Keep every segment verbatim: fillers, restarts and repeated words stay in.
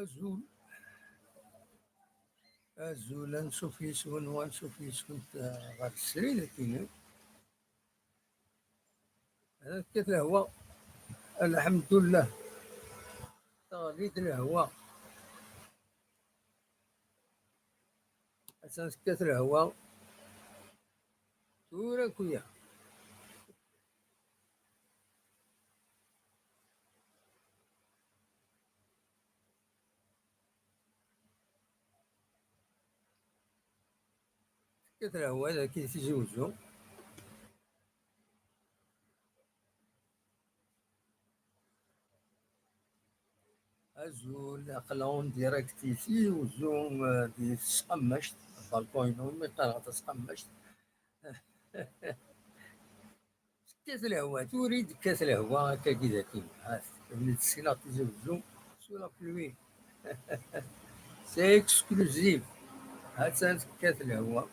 Azul. Azul, ansuf yes-wen, ansuf yes-went, eh, ɣer srid akkin. Ad tekkat lehwa. Alḥemdullah. Teɣli-d lehwa. Attan tekkat lehwa. Tura kuya. Tekkat lehwa dagi Tizi Wezzu. Azul, aql-aɣ en direct i Tizi Wezzu, eh, di tesqammact, balcon-inu, imi qqareɣ tasqammact. Tekkat lehwa, tura i d-tekkat lehwa akkagi dagi. Ha-t, mi d-ssineɣ Tizi Wezzu, sous la pluie. C'est exclusif. Ha-tt-an tekkat lehwa.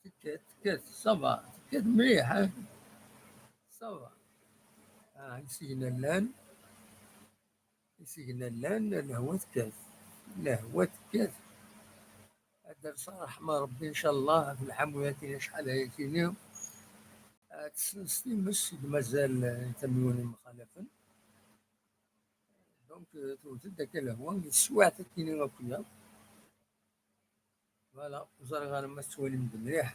Tekkat, tekkat, ça va. Tekkat mliḥ, ha? Ça va. Ah, isigna llan. Isigna llan, lehwa tekkat. Lehwa tekkat. Ad d-ters ṛṛeḥma n Ṛebbi, ncallah, ɣef lḥamu-agi acḥal ayakini. Ah, tessens times i d-mazal, eh, i tamiwin yemxalafen. Donc, eh, tewwet-d akka lehwa, deg teswiɛt-agi akk-ya. Voilà, ur ẓriɣ ara ma tettwalim-d mliḥ.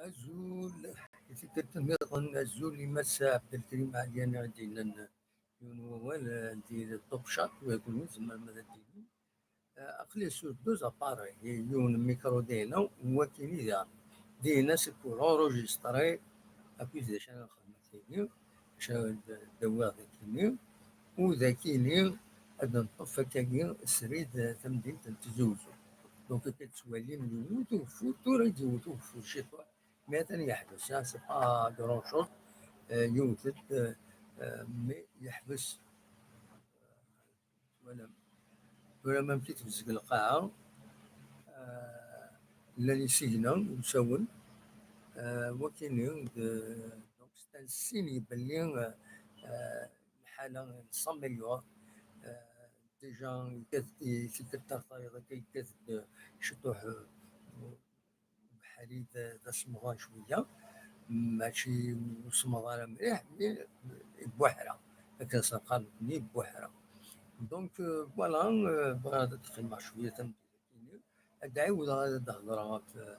Azul i tikkelt nniḍen, azul i Mass Ɛebdelkrim Ɛelyan i ɣ-d-yennan yiwen n wawal, eh, di Top Chat, wagi tzemrem ad d-tinim. Eh, aql-i sur deux appareils, yiwen n micro dinna, wakini daɣen. Dinna c'est pour enregistrer, akked d acu ara nexdem ass-agi, acu ara d-, d-awiɣ d akini, u d akini ad neṭṭef akkagi srid, eh, tamdint n Tizi Uzzu. Donc, akka tettwalim yewwet ugeffur, tura i d-yewwet ugeffur ciṭuḥ, mais atan yeḥbes, ah, c'est pas grand chose, eh, yewwet-d, eh, eh, mais yeḥbes. Twalam, twalam amek i tebzeg lqaɛa, eh, llan isigna, usawen, eh, wakini, d, donc, c'est un signe belli, eh, eh, lḥala s'améliore, eh, déjà yekkat-d i tikkelt tayeḍ akka, yekkat-d ciṭuḥ, eh, ubeḥri d, d asemḍan cwiya, mačči ur semmeḍ ara mliḥ, mais ibuḥra, akken s-qqaren nekkni ibuḥra. Donc, euh, voilà, euh, bɣiɣ ad d-qqimeɣ cwiya tameddit-agi. Ad d-ɛiwdeɣ ad d-hedreɣ ɣef, euh,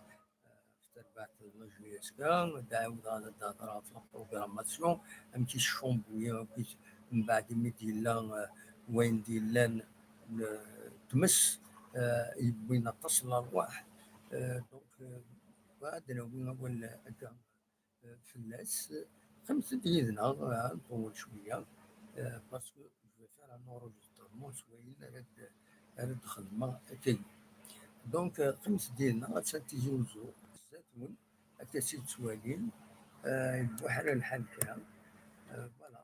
ɣef terbaɛt n la jeunesse, ad d-ɛiwdeɣ ad d-hedreɣ ɣef la programmation, amek i tcumbuyi akkit mbeɛd imi d-yella, euh, wayen d-yellan, euh, tmes, euh, yewwin aṭas n lerwaḥ. Euh, donc, euh, ad d-nawi awal akka, euh, fell-as. Qqimet-d yid-neɣ, euh, ad nṭewwel cwiya, euh, parce que je vais faire un enregistrement s wayen ara d-, ara d-xedmeɣ akkagi. Donc, euh, qqimet-d yid-neɣ, attan Tizi Uzzu zdat-wen, akka tt-id-ttwalin, euh, yewweḥra lḥal kra. Euh, voilà.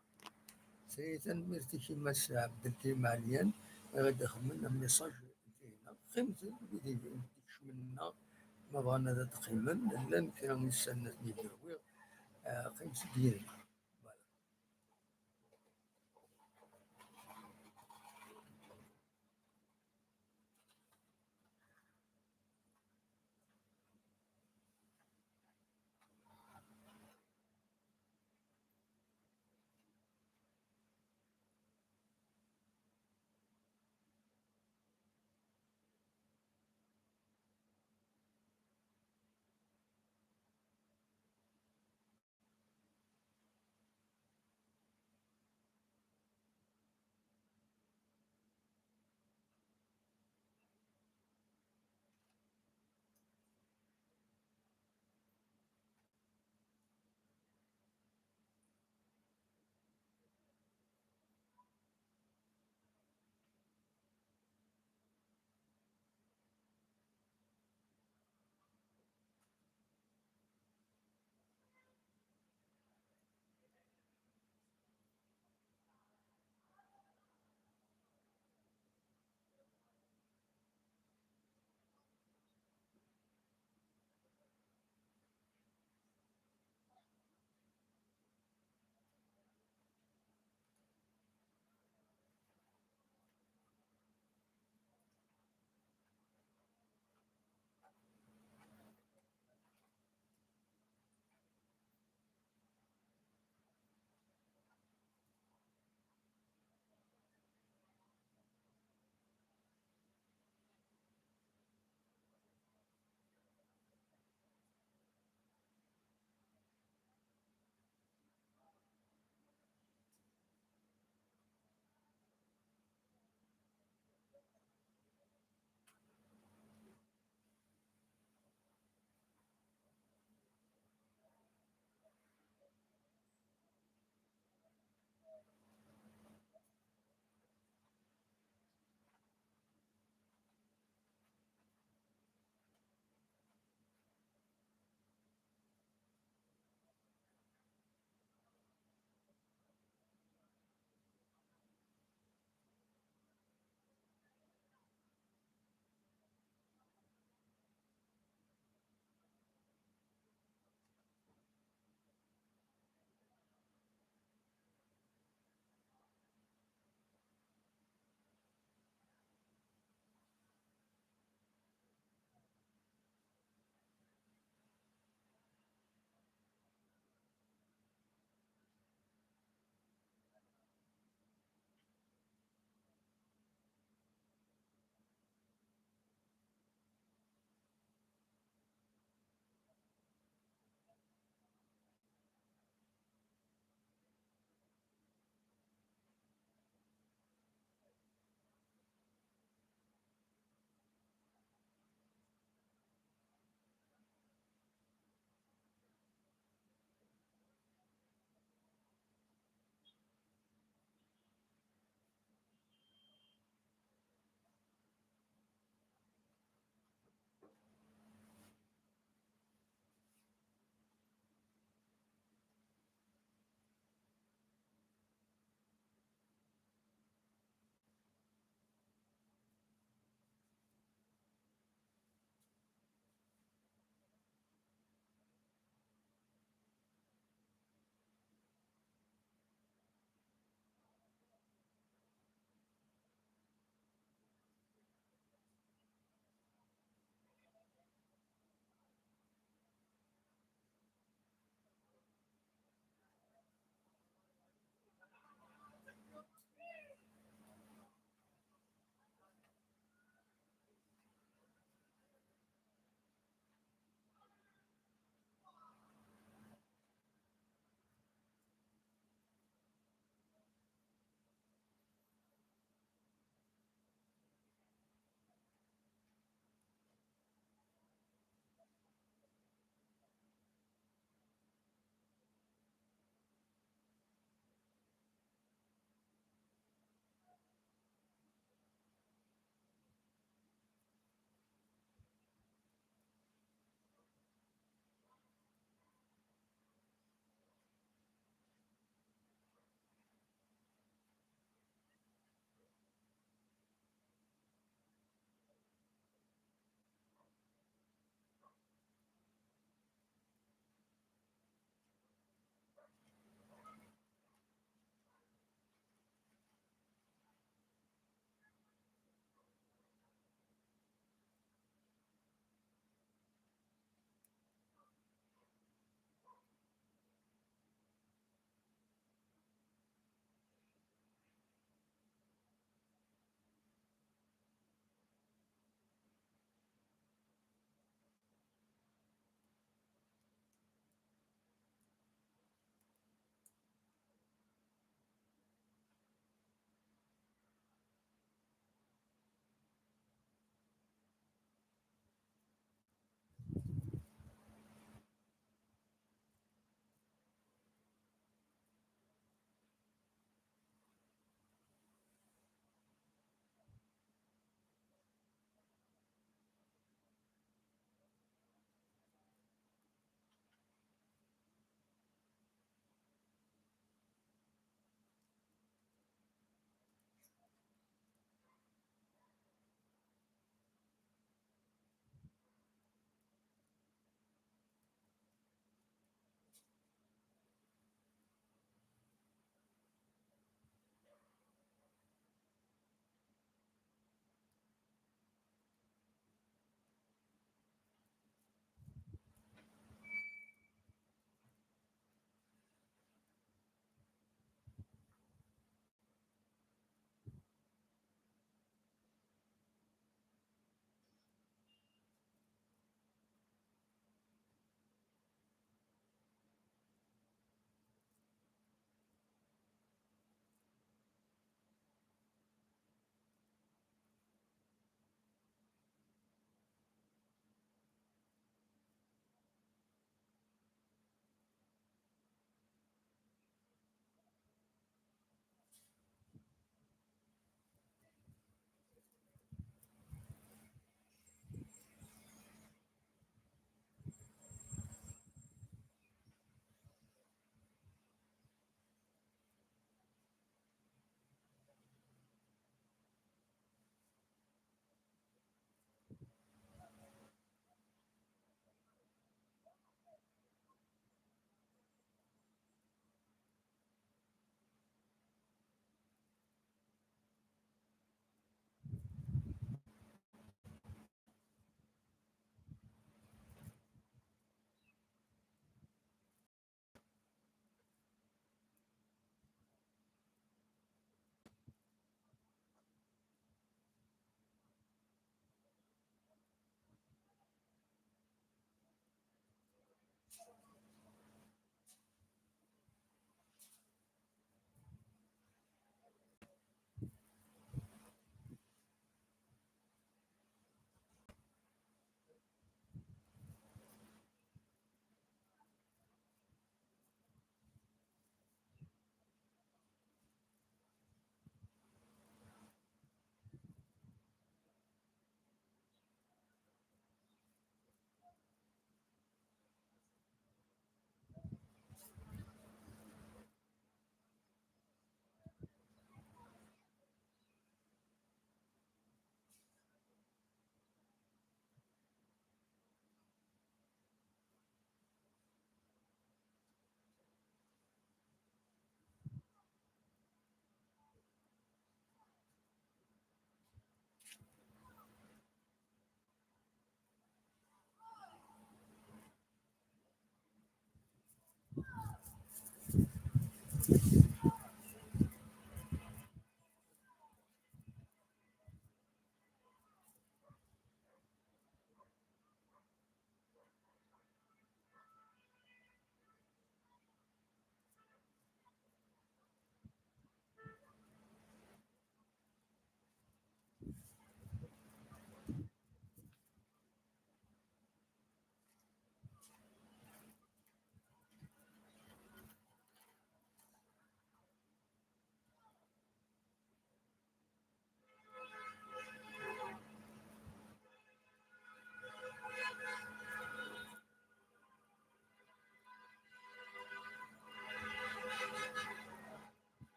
Sɛiɣ tanemmirt-ik i Mass Ɛebdelkrim Ɛelyan, i ɣ-d-ixedmen amessage dinna. Qqimet-d wid i d-ikecmen-nneɣ, ma bɣan ad d-qqimen, llan kra n ussan ad ten-id-awiɣ, ah, qqimet-d yid-neɣ. Voilà.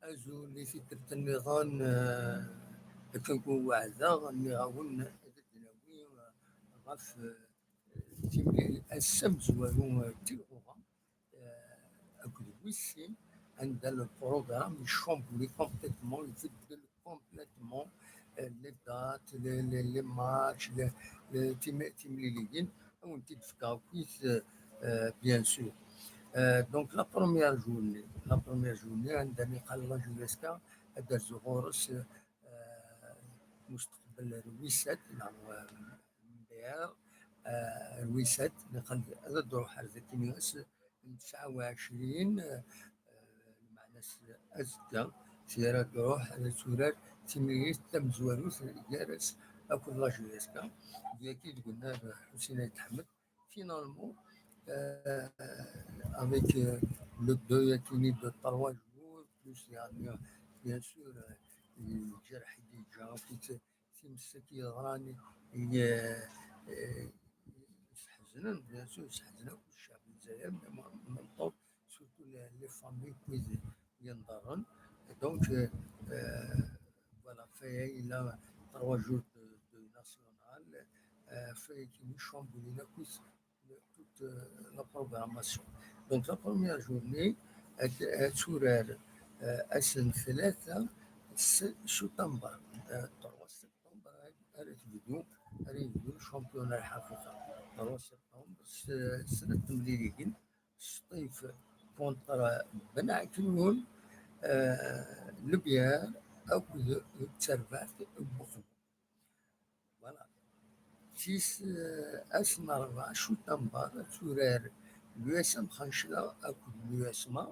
Azul i tikkelt nniḍen, eh, akken ken-weɛdeɣ, nniɣ-awen ad d-nawi, eh, ɣef, eh, timlil ass amezwaru, eh, n tilɣuɣa, eh, akked wis sin, anda le programme yeccombuli complètement, ibeddel complètement, euh, les dates, les, les, les matchs, les, les, tim-, timliliyin, ad wen-t-id-fkeɣ akkit, euh, euh, bien sûr. Euh, donc, la première journée, la première journée, anda niqal la J S K, ad d-rzu ɣur-s, euh, musteqbel Rwisat, neɣ, euh, mbeɛd, euh, Rwisat, niqal ad d-ruḥ ar dakin ass n tesɛa u ɛecrin, eh, lmeɛna-s azekka, sya ara d-ruḥ ad turar timlilit tamezwarut gar-as akked la J S K, deg-agi deg unnar Ḥusin Ayt Ḥmed. Finalement, euh, avec, euh, le deuil akini de trois jours, plus, bien sûr, euh, lǧerḥ i d-yeǧǧa akkit times-agi yeḍran i, i, eh, yesḥeznen, bien sûr, yesḥeznen akk ccɛeb n Lezzayer, même, même temps, surtout les, les familles, wid yenḍerren. Donc, euh, euh, voilà, faya yella trois jours de deuil national, euh, faya kini chamboulin akk tout, euh, la programmation. Donc, la première journée, ad, ad turar, euh, ass n ttlata, s-, septembre, euh, trois septembre, ara tebdu, ara yebdu le championnat lḥaqiqa. Trois septembre, s-, snat temliliyin, Sṭif contre Ben Ɛeknun, euh, Lebyer akked Terbaɛt n Buxnu. Voilà. Tis, euh, ass n rebɛa, Cutamber, ad turar l'U S M Xancla akked l'U S M A,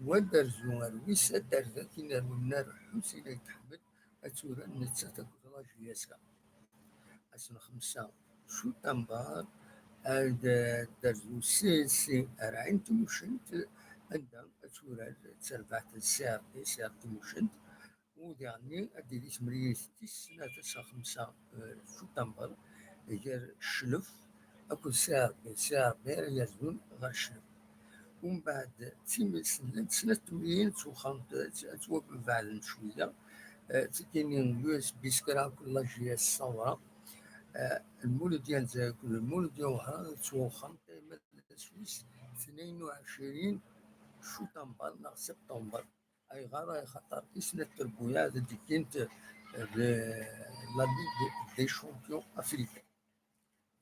wa ad d-rzu ar wis ad d-rzu akin ar unnar Ḥusin Ayt Ḥmed, ad turar nettat akked la J S K. Ass n xemsa, Cutamber, ad d-rzu C S C ar Ɛin Timucent, anda ad turar d terbaɛt n C R T, C R T Timucent. U diɣenni ad d-tili temlilit tis snat ass n xemsa, eh, Cutamber, gar Cclef akked C R B, C R B ara yerzun ɣer Cclef. Umbeɛd, times, llant snat temliyin ttwexrent, tt-, ttwabeɛdent cwiya. Eh, tikini, l'U S B Skra akked la J S Ṣawra. Eh, Lmuludya n Lezzayer akked Lmuludya n Wehran ttwexrent, ma d ass wis tnayen u ɛecrin Cutamber neɣ September. Ayɣer? Axaṭer i snat trebbuyaɛ ad d-ggint, eh, la Ligue des Champions Africains.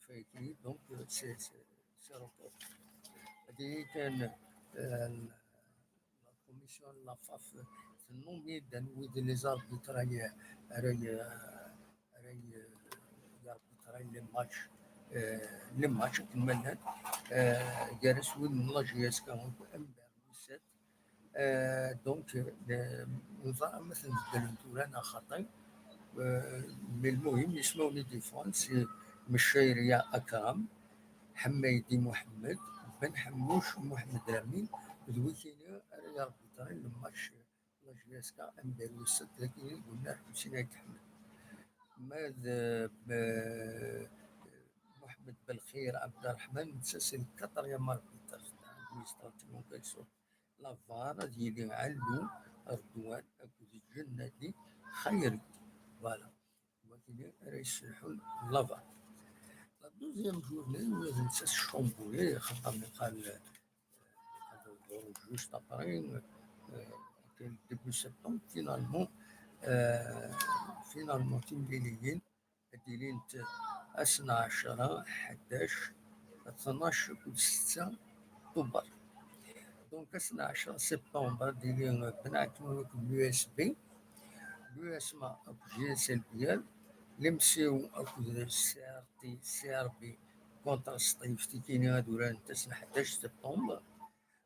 Fayakini, donc, euh, c'est, c'est, c'est record. Ad yili kan, euh, la commission n la faf tennumi-d anwi d les arbitres ara y-, ara y-, ara y-, y-arbitren les matchs, euh, les matchs akken ma llan, euh, gar-as wid n la J S K, amber wis sat, Euh, donc, euh, neẓra ma ten-beddlen tura neɣ xaṭi. Euh, mais lmuhim, ismawen i d-yeffɣen si Mecayriya Akram, Ḥmaydi Muḥemmed, Ben Ḥemmuc, Muḥemmed Ramin, d wikini ara yarbitren le match la J S K amber wis sat dagi i d-yenna Ḥusin Ayt Ḥmed. Ma d, euh, Muḥemmed Belxir Abderrahman, netta c'est le quatrième arbitre administratif en quelque sorte. La var ad yili Ɛellu Redwan akked Ǧennadi Xayri. Voilà. Wagini ara yesselḥun la var. La deuxième journée, ula d netta s Chambouli, xaṭer niqal, euh, juste après, euh, début septembre, finalement, euh, finalement, timliliyin ad d-ilint ass n ɛecṛa, ḥdac, tnac akked setta Tubeṛ. Donc, ass n ɛecṛa septembre, ad d-ili Ben Ɛeknun akked l'U S B, l'U S M A akked J S L B L, l'MCO akked CRT, CRB contre Sṭif, tikini ad urarent ass n ḥdac septembre.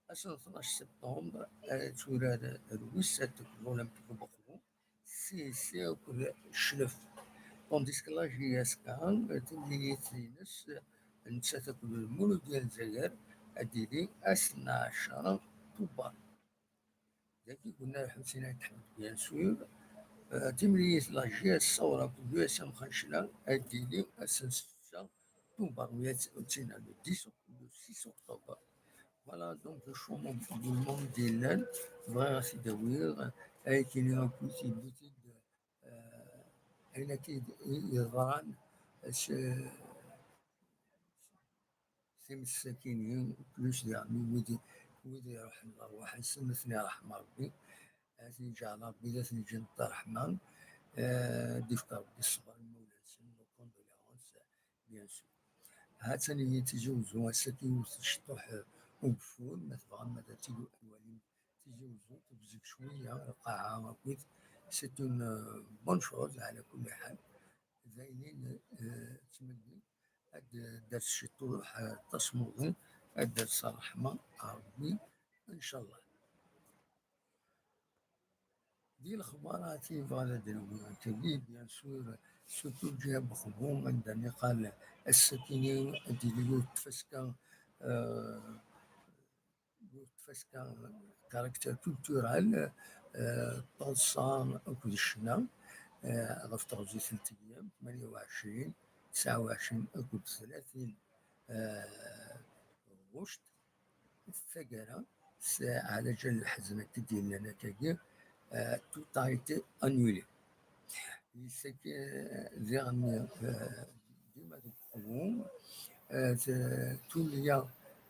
Ass n tnac septembre, ad turar Rwissat akked l'Olympique Buxnu. C S C akked Cclef. Tandis que la J S K, timlilit-ines, nettat akked Lmuludya n Lezzayer, ad d-tili ass n ɛecṛa Tubeṛ. Dagi i yenna Ḥusin Ayt Ḥmed, bien sûr. Euh, timlilit la J S Ṣawra akked l'U S M Xancla, ad d-tili ass n setta Tubeṛ, u ad tt-, u tt-, le dix oct-, le six octobre. Voilà, donc le changement du monde d-yellan, bɣiɣ ad t-id-awiɣ, ayakini akk yewwi-t-id, euh, ayen akka i d-, i yeḍran s, times sakkin, plus daɣen wid, wid iruḥen lerwaḥ-nsen, ad ten-iṛḥem Ṛebbi, ad ten-iǧɛel Ṛebbi d at-neǧǧen ṛṛeḥma, euh, ad d-ifk Ṛebbi ṣṣber i imawlan-nsen, nos condoléances, bien sûr. Ha-tt-an ihi Tizi Wezzu, ass-agi yiwet ciṭuḥ, eh, ugeffur, ma tebɣam ad tt-id-twalim Tizi Wezzu, tebzeg cwiya lqaɛa akkit, c'est une, euh, bonne chose, ɛla kulli ḥal. D ayen, eh, ttmenni, ad d-, ad d-ters ciṭuḥ, eh, tasmuḍi, ad d-ters ṛṛeḥma n Ṛebbi, ncallah. Di lexbarat i bɣan ad d-nawi akkagi, bien sûr, surtout lǧiha n Mexbum, anda niqal ass-akini ad d-tili yiwet tfaska, euh, yiwet tfaska caractère culturel, euh, taḍsa akked ccna, euh, ɣef teɣzi n tmeyyem tmanya u ɛecrin, tesɛa u ɛecrin akked tlatin, euh, ɣuct. Taggara, s-, ɛla ǧal lḥezn akka d-yellan akkagi, euh, tout a été annulé. Yessaki, euh, diɣen, euh, dima deg uqbu, euh, t-, tulya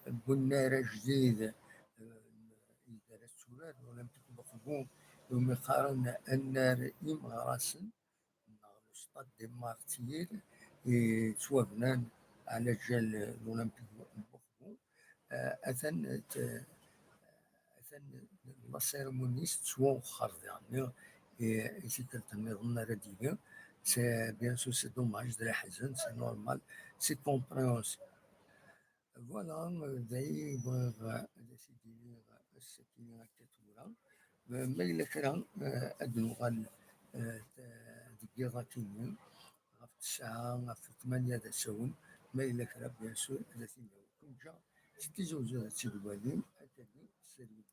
n unnar ajdid, euh, i d ara tetturar Olympique n Uqbu, umi qqaren annar imeɣrasen, neɣ le Stade des Martyrs, yettwabnan ɛla ǧal l'Olympique n Uqbu. Euh, atan t-, atan la cérémonie tettwawexxer diɣen i, i tikkelt nniḍen ara d-yili. C'est, bien sûr, c'est dommage, d laḥzen, c'est normal, c'est compréhensible. Voilà, euh, d ay bɣiɣ, euh, ad as-id-iniɣ, euh, ass-agi akka tura. Euh, ma yella kra, euh, ad nuɣal, euh, t-, deg yiḍ akini, ɣef tesɛa, ɣef tmanya d asawen, ma yella kra, bien sûr, ad as-iniɣ. Kunǧa, s Tizi Wezzu ad tt-id-walim, akkagi, s lmedda.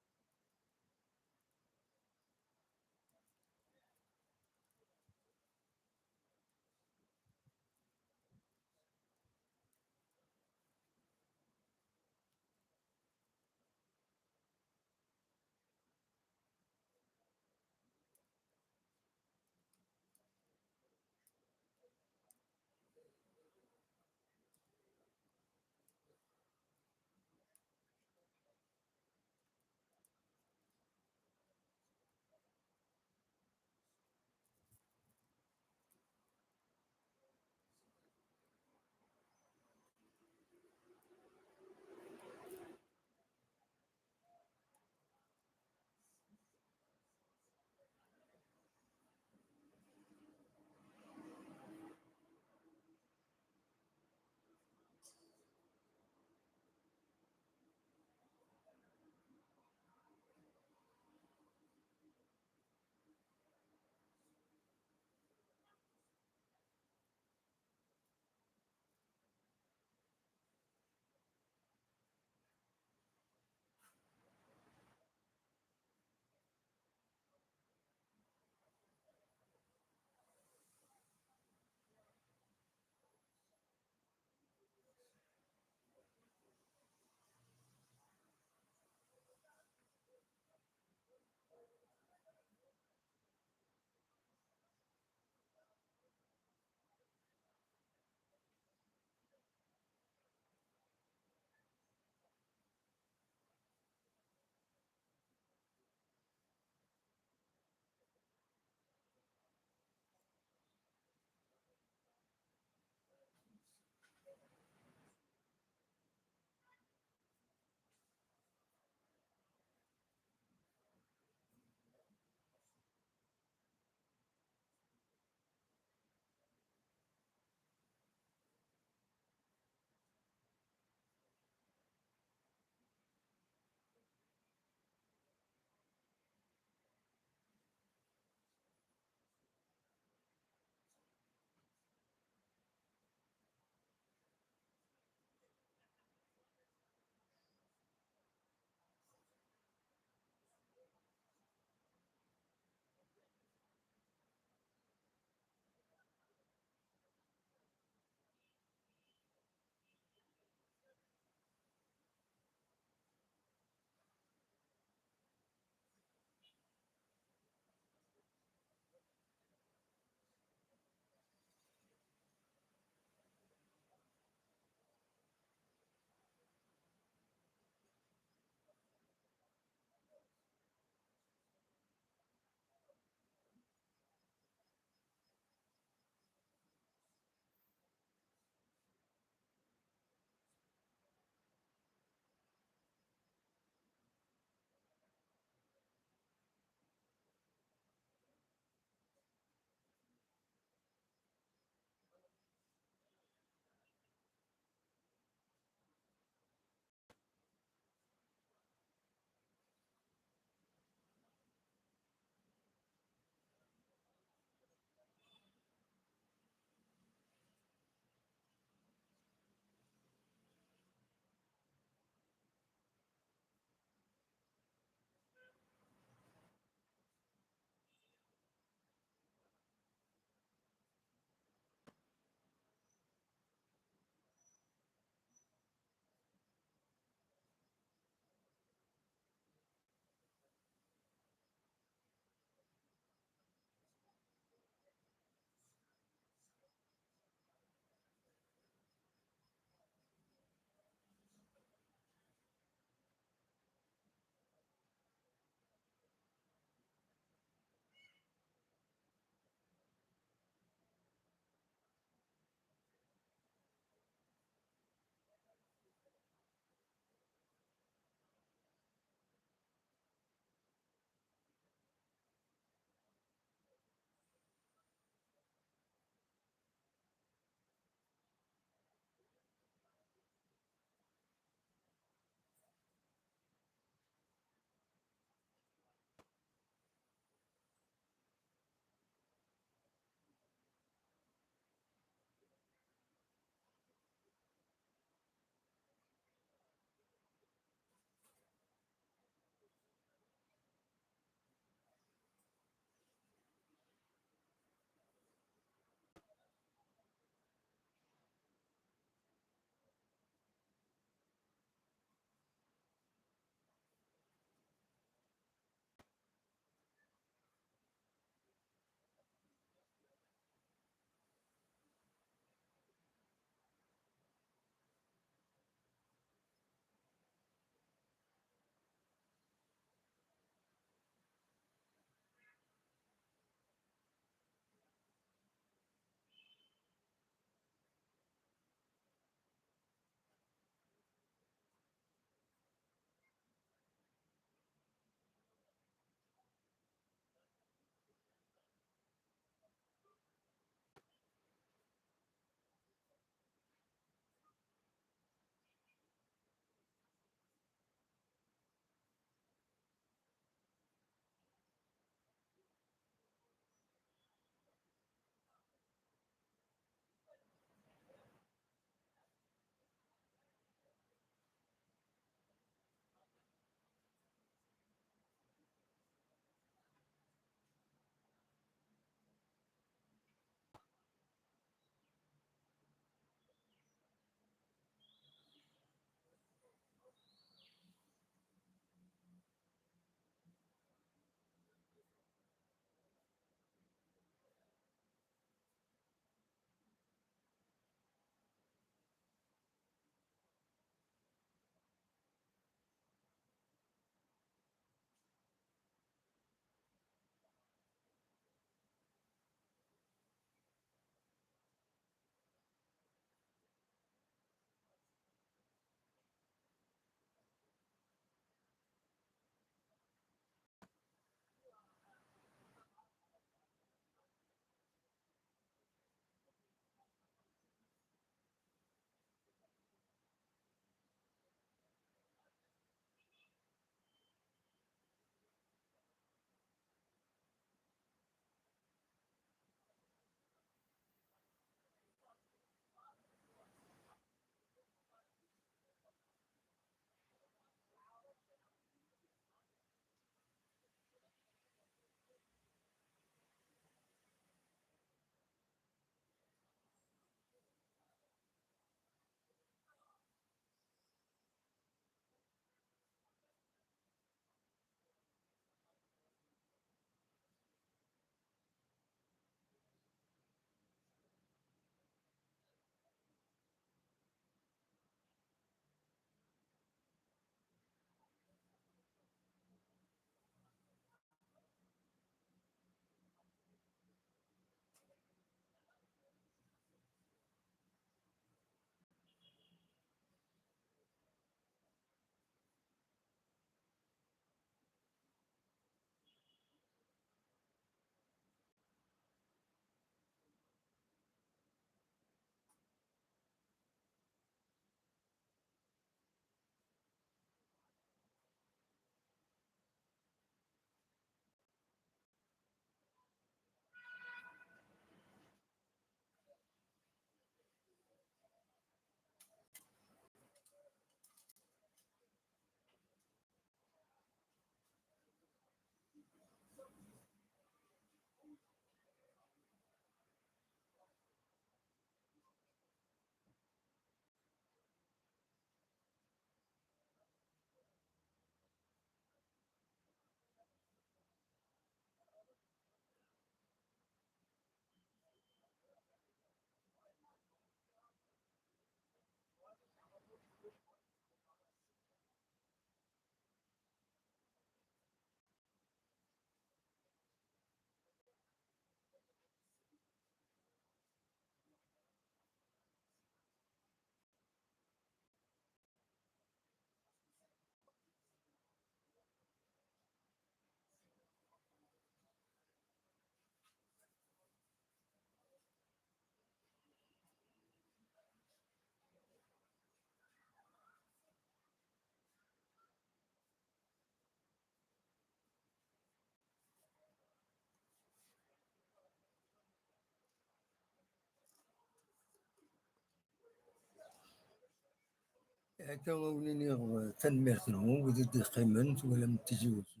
Akka ur iniɣ, tanemmirt-nwen wid i d-iqqimen, twalam Tizi Uzzu,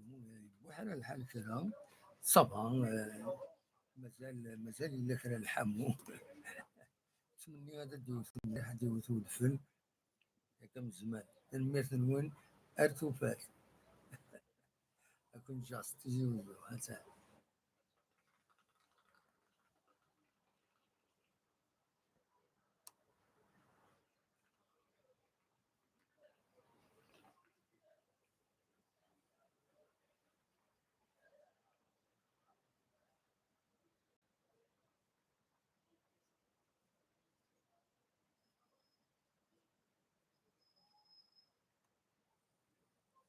buḥra lḥal kra, ça va, mazal, mazal yella kra lḥamu. Ttmenni ad d-iwet mliḥ, ad d-iwet udfel, akka mezman. Tanemmirt-nwen, ar tufat. Ad ken-ǧǧeɣ s Tizi Uzzu, ha-tt-an.